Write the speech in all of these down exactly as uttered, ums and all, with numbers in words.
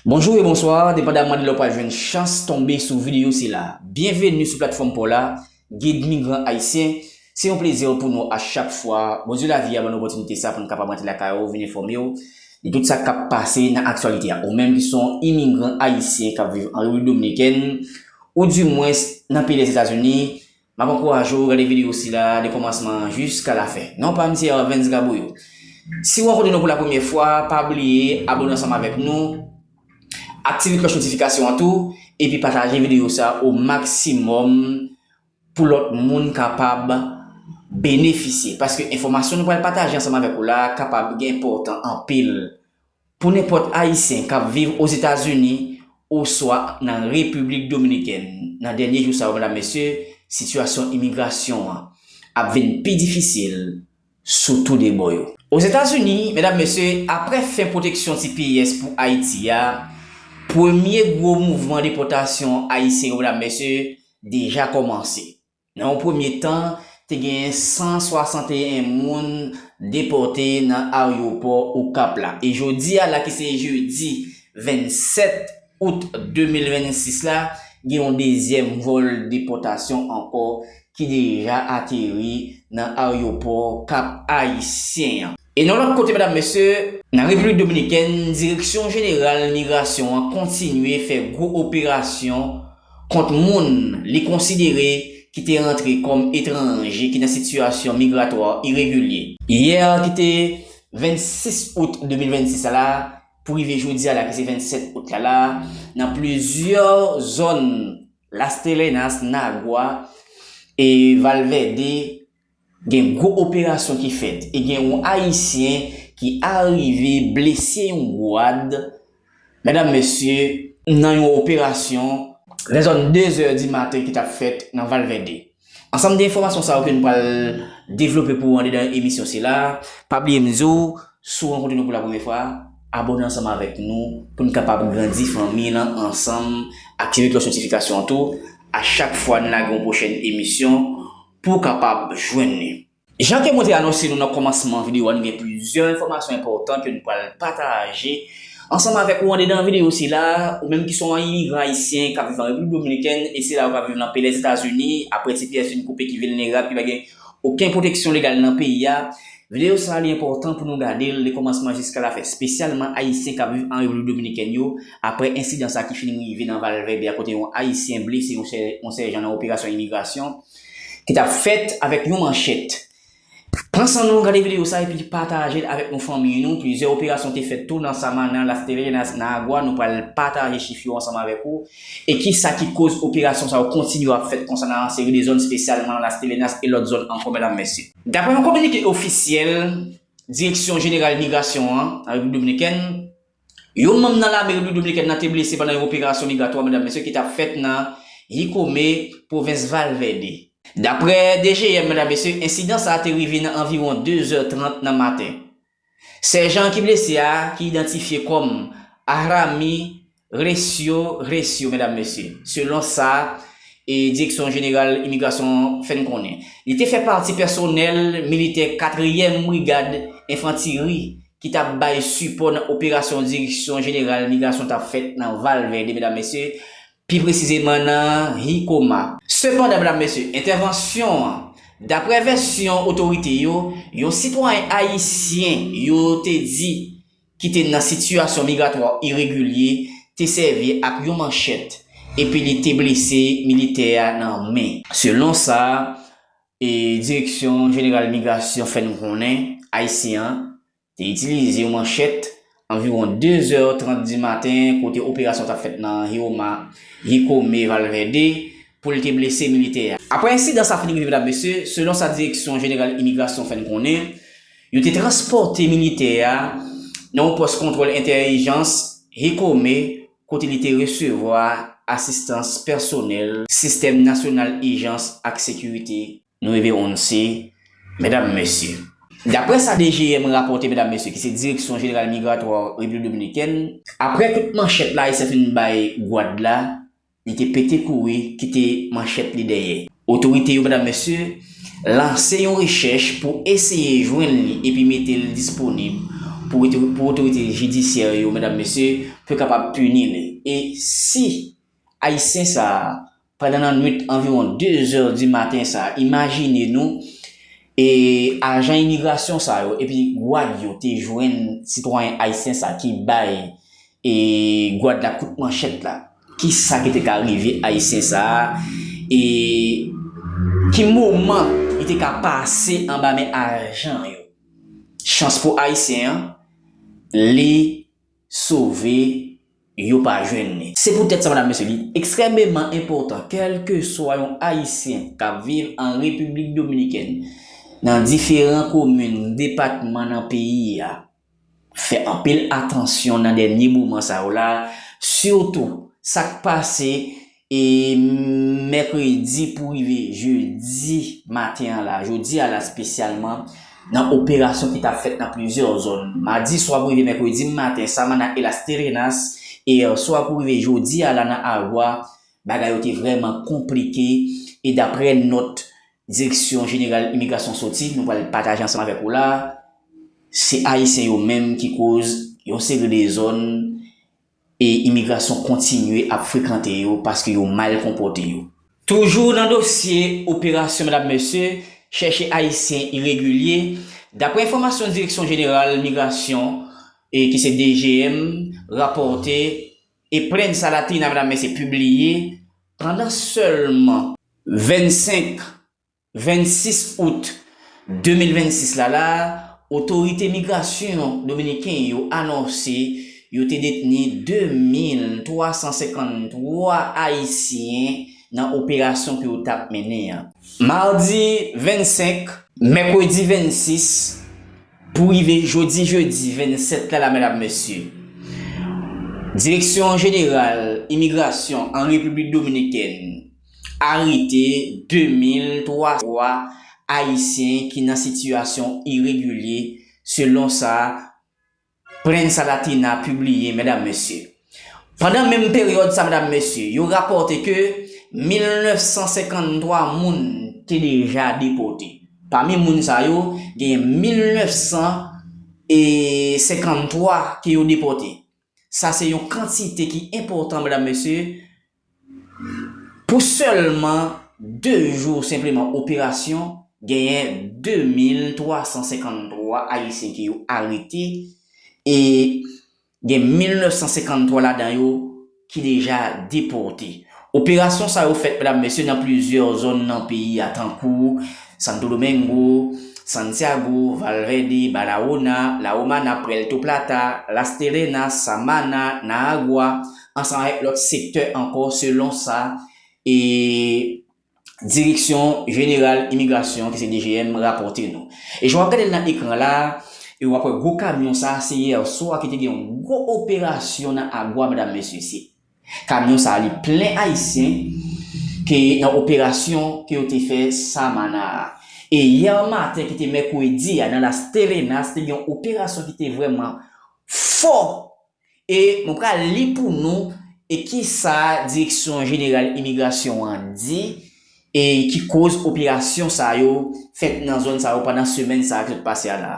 Bonjou e bonswa, depandamman de lè w pral jwenn chans tonbe sou videyo sila. Byenveni sou platfòm pa w la, Gid Migran Ayisyen. Se yon plezi pou nou a chak fwa Bondye lavi a ban nou opòtinite sa pou n kapab rantre lakay ou, vin enfòme w de tout sa k ap pase nan aktyalite a. Ou menm ki se yon imigran ayisyen k ap viv an Repiblik Dominikèn, oudimwens nan peyi Lèzetazini, m ap ankouraje w gade videyo sila de kòmansman jiska lafen. Non pa m se Arvens Gaboyo. Si w rankontre nou pou la premyè fwa, pa bliye abone ansanm avèk nou, aktive klòch notifikasyon an tou, epi pataje videyo sa o maksimòm pou lòt moun kapab benefisye. Paske enfòmasyon nou pral pataje ansanm avèk ou la kapab gen enpòtan anpil pou nenpòt Ayisyen k ap viv Ozetazini oswa nan Repiblik Dominikèn. Nan dènye jou sa yo, medam, mesye, sitiyasyon imigrasyon an ap vin pi difisil sou tou de bò yo. Ozetazini, medam, mesye, apre fen pwoteksyon T P S pou Ayiti a, premye gwo mouvman depòtasyon ayisyen yo, medam, mesye, deja kòmanse. Nan yon premye tan, te gen san swasanteyen moun depòte nan ayewopò Okap la. E jodi a la ki se jedi vennsèt out de mil vennsis la, gen yon dezyèm vòl depòtasyon ankò ki deja ateri nan ayewopò Kap Ayisyen an. E nan lòt kote, medam, mesye, nan Repiblik Dominikèn, Direksyon Jeneral Migrasyon an kontinye fè gwo operasyon kont moun li konsidere ki te rantre kòm etranje ki nan sitiyasyon migratwa iregilye. Yè ki te vennsis out de mil vennsis la, pou rive jodi a la ki se vennsèt out la la, nan plizyè zòn Las Terrenas, Nagua e Valverde, gen gwo operasyon ki fèt e gen yon Ayisyen ki arive blese yon gwad, medam, mesye, nan yon operasyon lè zòn de zè di maten ki t ap fèt nan Valverde. Ansanm de enfòmasyon sa yo ke nou pral devlope pou ou andedan emisyon sila, pa bliye m di w, si w rankontre nou pou la premyè fwa, abone ansanm avèk nou pou n kapab grandi fanmi lan ansanm, aktive klòch notifikasyon an tou, a chak fwa n lage yon pwochèn emisyon, pou w kapab jwenn li. Jan ke mwen te anonse nou nan kòmansman videyo a, nou gen plizyè enfòmasyon enpòtan ke nou pral pataje ansanm avèk ou andedan videyo sila, ou menm ki se yon imigran ayisyen k ap viv an Repiblik Dominikèn, e se la ou ka viv nan peyi Lèzetazini, apre T P S fin koupe, ki vilnerab, ki pa gen okenn pwoteksyon legal nan peyi a. Videyo sa a li enpòtan pou nou gade l de kòmansman jiska lafen, espesyalman ayisyen k ap viv an Repiblik Dominikèn yo, apre ensidan sa a ki fin rive nan Valverde a kote yon ayisyen blese yon sè-, yon sèjan nan operasyon imigrasyon ki t ap fèt avèk yon manchèt. Pran san nou, gade videyo sa epi pataje l avèk nou fanmi nou. Plizyè operasyon te fèt tou nan Samana, Las Terrenas, Nagua. Nou pral pataje chif yo ansanm avèk ou. E kisa ki koz operasyon sa yo kontinye ap fèt konsa nan yon seri de zòn, espesyalman nan Las Terrenas e lòt zòn ankò, medam, mesye. Daprè yon kominike ofisyèl Direksyon Jeneral Migrasyon an, an Repiblik Dominikèn, yon manm nan lame Repiblik Dominikèn nan te blese pandan yon operasyon migratwa, medam, mesye, ki t ap fèt nan Jicome, pwovens Valverde. Daprè D G M, medam, mesye, ensidan sa a te rive nan anviwon de zè trant nan maten. Sèjan ki blese a, ki idantifye kòm Ahrami Recio, Recio, medam, mesye, selon sa, e, Direksyon Jeneral Imigrasyon fè n konnen. Li te fè pati pèsonèl militè katriyèm Brigad Enfantri ki t ap bay sipò nan operasyon Direksyon Jeneral Migrasyon t ap fèt nan Valverde, medam, mesye, pi presizeman nan Jicome. Sepandan, medam, mesye, entèvansyon an, daprè vèsyon otorite yo, yon sitwayen ayisyen yo te di ki te nan sitiyasyon migratwa iregilye te sèvi ak yon manchèt epi li te blese militè a nan men. Selon sa, e, Direksyon Jeneral Migrasyon fè n konnen, ayisyen an te itilize yon manchèt anviwon de zè trant di maten, kote operasyon t ap fèt nan Jicome, Jicome Valverde, pou l te blese militè a. Apre ensidan sa fin rive, medam, mesye, selon sa Direksyon Jeneral Imigrasyon fè n konnen, yo te transpòte militè a nan yon pòs kontwòl entèlijans Jicome, kote li te resevwa asistans pèsonèl Sistèm Nasyonal Ijans ak Sekirite, nou rive O N C, medam, mesye. Daprè sa D G M rapòte, medam, mesye, ki se Direksyon Jeneral Migratwa Repiblik Dominikèn, apre kout manchèt la ayisyen fin bay gwad la, li te pete kouri, kite manchèt li dèyè. Otorite yo, medam, mesye, lanse yon rechèch pou eseye jwenn li epi mete l disponib pou, pou otorite jidisyè yo, medam, mesye, pou yo kapab pini li. E si Ayisyen sa a, pandan nan nwit anviwon de zè di maten sa a, imajine nou, e ajan imigrasyon sa yo, epi gwad yo te jwenn sitwayen ayisyen sa ki bay, e gwad la kout manchèt la. Kisa ki te ka rive ayisyen sa a? E ki moman li te ka pase anba men ajan yo? Chans pou ayisyen an, li sove, yo pa jwenn li. Se poutèt sa, medam, mesye, li ekstrèmeman enpòtan, kèlkeswa yon ayisyen k ap viv an Repiblik Dominikèn, nan diferan komin, depatman nan peyi a, fè anpil atansyon nan dènye moman sa yo la, sitou sa k pase e mèkredi pou rive jedi maten an la, jodi a la espesyalman, nan operasyon ki t ap fèt nan plizyè zòn. Madi swa pou rive mèkredi maten, Samana e Las Terrenas, e yè swa pou rive jodi a la nan Agwa, bagay yo te vrèman konplike, e daprè nòt Direksyon Jeneral Imigrasyon soti, nou pral pataje ansanm avèk ou la, se Ayisyen yo menm ki koz yon seri de zòn e imigrasyon kontinye ap frekante yo paske yo mal konpòte yo. Toujou nan dosye operasyon, medam, mesye, chèche Ayisyen iregilye, daprè enfòmasyon Direksyon Jeneral Migrasyon, e ki se D G M, rapòte, e plenn sa Latina, medam, mesye, pibliye, pandan sèlman vennsenk vennsis out de mil vennsis la la, otorite migrasyon dominiken yo anonse yo te detni de mil twa san senkanntwa Ayisyen nan operasyon ke yo t ap mennen an. Madi vennsenk, mèkredi vennsis, pou rive jodi jedi vennsèt la la, medam, mesye, Direksyon Jeneral Imigrasyon an Repiblik Dominikèn arete de mil twa san Ayisyen ki nan sitiyasyon iregilye, selon sa Prensa Latina pibliye, medam, mesye. Pandan menm peryòd sa, medam, mesye, yo rapòte ke mil nèf san senkanntwa moun te deja depòte. Pami moun sa yo, genyen mil nèf san senkanntwa ke yo depòte. Sa se yon kantite ki enpòtan, medam, mesye. Pou sèlman de jou senpleman operasyon, genyen de mil twa san senkanntwa Ayisyen ke yo arete e gen mil nèf san senkanntwa ladan yo ki deja depòte. Operasyon sa yo fèt, medam, mesye, nan plizyè zòn nan peyi a, tankou Santo Domingo, Santiago, Valverde, Barahona, La Romana, Puerto Plata, Las Terrenas, Samana, Naagua, ansanm avèk lòt sektè ankò, selon sa e Direksyon Jeneral Imigrasyon, ki se D G M, rapòte nou. E jan w ap gade l nan ekran la, e w ap wè gwo kamyon sa, se yè swa ki te gen yon gwo operasyon nan Agwa, medam, mesye. Se kamyon sa, li plen Ayisyen ke nan operasyon ke yo te fè Samana a. E yè maten, ki te mèkredi a, nan Las Terrenas, te gen yon operasyon ki te vrèman fò. E mwen pral li pou nou e kisa Direksyon Jeneral Imigrasyon an di e ki koz operasyon sa yo fèt nan zòn sa yo pandan semèn sa a ki sot pase a la.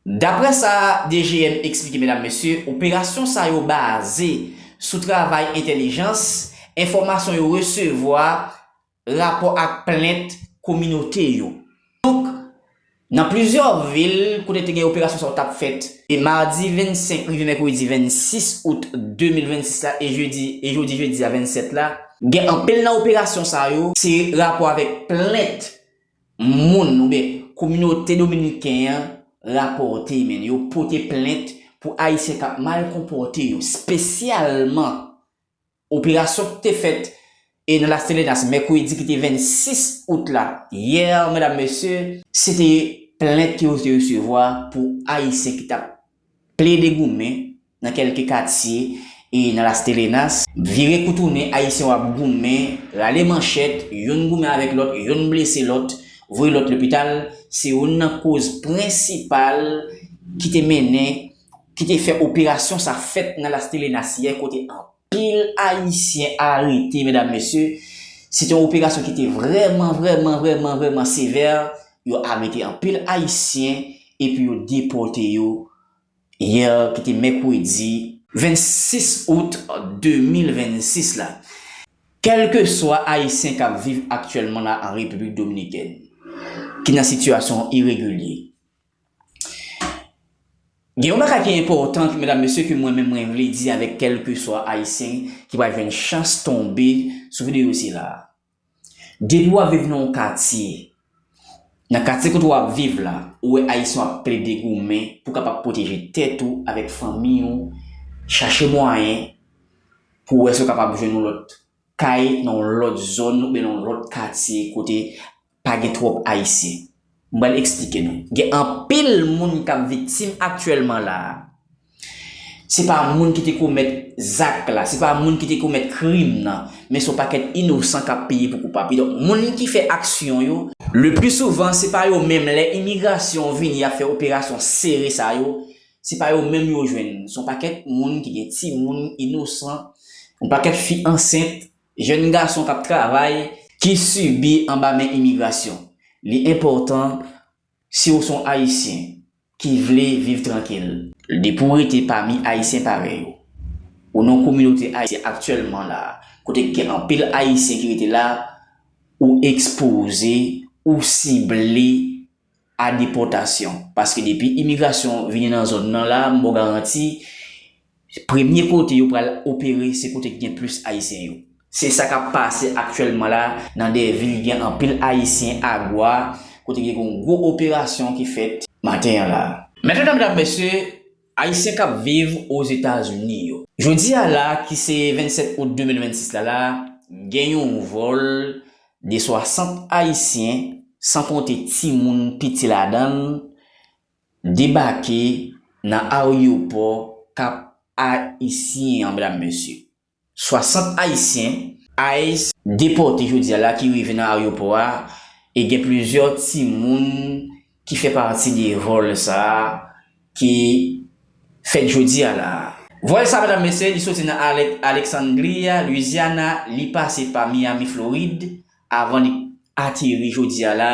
Daprè sa D G M eksplike, medam, mesye, operasyon sa yo baze sou travay entèlijans, enfòmasyon yo resevwa, rapò ak plent kominote yo. Donk, nan plizyè vil kote te gen operasyon sa yo t ap fèt, e madi vennsenk rive mèkredi vennsis out de mil vennsis la, e jedi, e jodi jedi a vennsèt la, gen anpil nan operasyon sa yo, se rapò avèk plent moun oubyen kominote dominiken an rapòte, men yo pote plent pou Ayisyen k ap mal konpòte yo, espesyalman operasyon ki te fèt e nan Las Terrenas mèkredi ki te vennsis out la, yè, medam, mesye, se te plent ke yo te resevwa pou Ayisyen ki t ap plede goumen nan kèlke katye e nan Las Terrenas. Vire kou tounen, Ayisyen yo ap goumen, rale manchèt, youn goumen avèk lòt, youn blese lòt, voye lòt lopital. Se youn nan koz prensipal ki te mennen, ki te fè operasyon sa fèt nan Las Terrenas yè, kote anpil Ayisyen arete, medam, mesye. Se te yon operasyon ki te vrèman, vrèman, vrèman, vrèman sevè. Yo arete anpil Ayisyen epi yo depòte yo yè ki te mèkredi vennsis out de mil vennsis la. Kèlkeswa Ayisyen k ap viv aktyèlman la an Repiblik Dominikèn, ki nan sitiyasyon iregilye, gen yon bagay ki enpòtan, medam, mesye, ke mwen menm mwen vle di avèk kèlkeswa Ayisyen ki pral jwenn chans tonbe sou videyo sila. Depi w ap viv nan yon katye, nan katye kote w ap viv la, ou wè Ayisyen ap plede goumen pou kapab pwoteje tèt ou avèk fanmi ou, chache mwayen pou wè si w kapab jwenn yon lòt kay nan yon lòt zòn oubyen nan yon lòt katye kote pa gen twòp Ayisyen. M pral eksplike nou. Gen anpil moun k ap viktim aktyèlman la a. Se pa moun ki te komèt zak la, se pa moun ki te komèt krim nan, men se yon pakèt inosan k ap peye pou koupab. Kidonk, moun ki fè aksyon yo, le pli souvan, se pa yo menm. Lè imigrasyon vini ap fè operasyon sere sa yo, se pa yo menm yo jwenn. Se yon pakèt moun ki gen timoun inosan, yon pakèt fi ansent, jèn gason k ap travay, ki sibi anba men imigrasyon. Li enpòtan, si w se yon Ayisyen ki vle viv trankil, depi w rete pami Ayisyen parèy ou, ou nan yon kominote ayisyen aktyèlman la, kote gen anpil Ayisyen ki rete la, ou ekspoze, ou sible a depòtasyon. Paske depi imigrasyon vini nan zòn nan la, m ba w garanti, premye kote yo pral opere, se kote ki gen plis Ayisyen yo. Se sa k ap pase aktyèlman la nan de vil ki gen anpil Ayisyen, Agwa, kote gen yon gwo operasyon ki fèt maten an la. Mentnan, medam, mesye, Ayisyen k ap viv Ozetazini yo. Jodi a la, ki se vennsèt out de mil vennsis la la, gen yon vòl de swasant Ayisyen, san konte timoun piti ladan l, debake nan ayewopò Kap Ayisyen an, medam, mesye. Swasant Ayisyen, ICE, depòte jodi a la ki rive nan ayewopò a, e gen plizyè timoun ki fè pati de vòl sa a ki fèt jodi a la. Vòl sa, medam, mesye, li soti nan Alek-, Alexandria, Louisiana, li pase pa Miami, Florid, avan li ateri jodi a la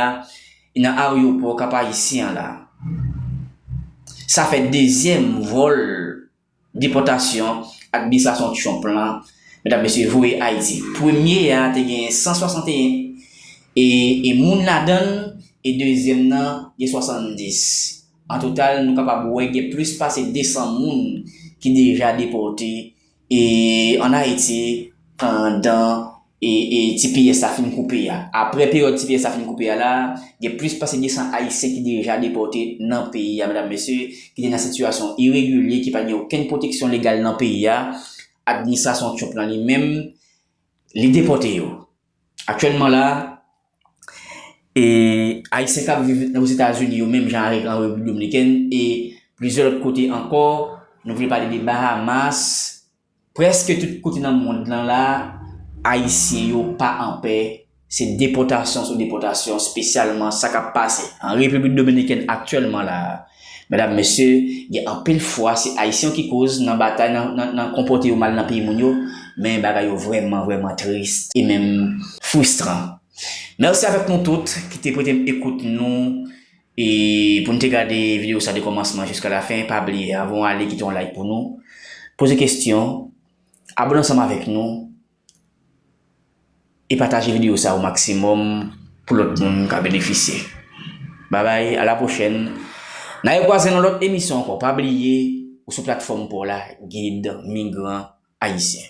nan ayewopò Kap Ayisyen an la. Sa fè dezyèm vòl depòtasyon administrasyon Trump lan, medam, mesye, voye Ayiti. Premye a te gen san swasanteyen e, e moun ladan l, e dezyèm nan gen swasanndis. An total, nou kapab wè gen plis pase desan moun ki deja depòte, e, ann Ayiti pandan e, e T P S la fin koupe a. Apre peryòd T P S la fin koupe a la, gen plis pase desan Ayisyen ki deja depòte nan peyi a, medam, mesye, ki te nan sitiyasyon iregilye, ki pa gen okenn pwoteksyon legal nan peyi a. Administrasyon Trump lan li menm, li depòte yo. Aktyèlman la, e Ayisyen k ap viv Ozetazini yo, menm jan avèk an Repiblik Dominikèn e plizyè lòt kote ankò, nou vle pale de Bahamas, prèske tout kote nan mond lan la, Ayisyen yo pa anpè. Se depòtasyon sou depòtasyon, espesyalman sa k ap pase an Repiblik Dominikèn aktyèlman la. Medam, mesye, gen anpil fwa se Ayisyen yo ki koz nan batay, nan, nan, nan konpòte yo mal nan peyi moun yo, men bagay yo vrèman, vrèman tris e menm fristran. Mèsi avèk nou tout ki te prete m ekout nou e pou n te gade videyo sa de kòmansman jiska lafen. Pa bliye, avan w ale, kite yon like pou nou, poze kesyon, abòne ansanm avèk nou e pataje videyo sa o maksimòm pou lòt moun ka benefisye. Babay, a la pwochèn. N a rekwaze nan lòt emisyon ankò. Pa bliye, ou sou platfòm pa w la, Gid Migran Ayisyen.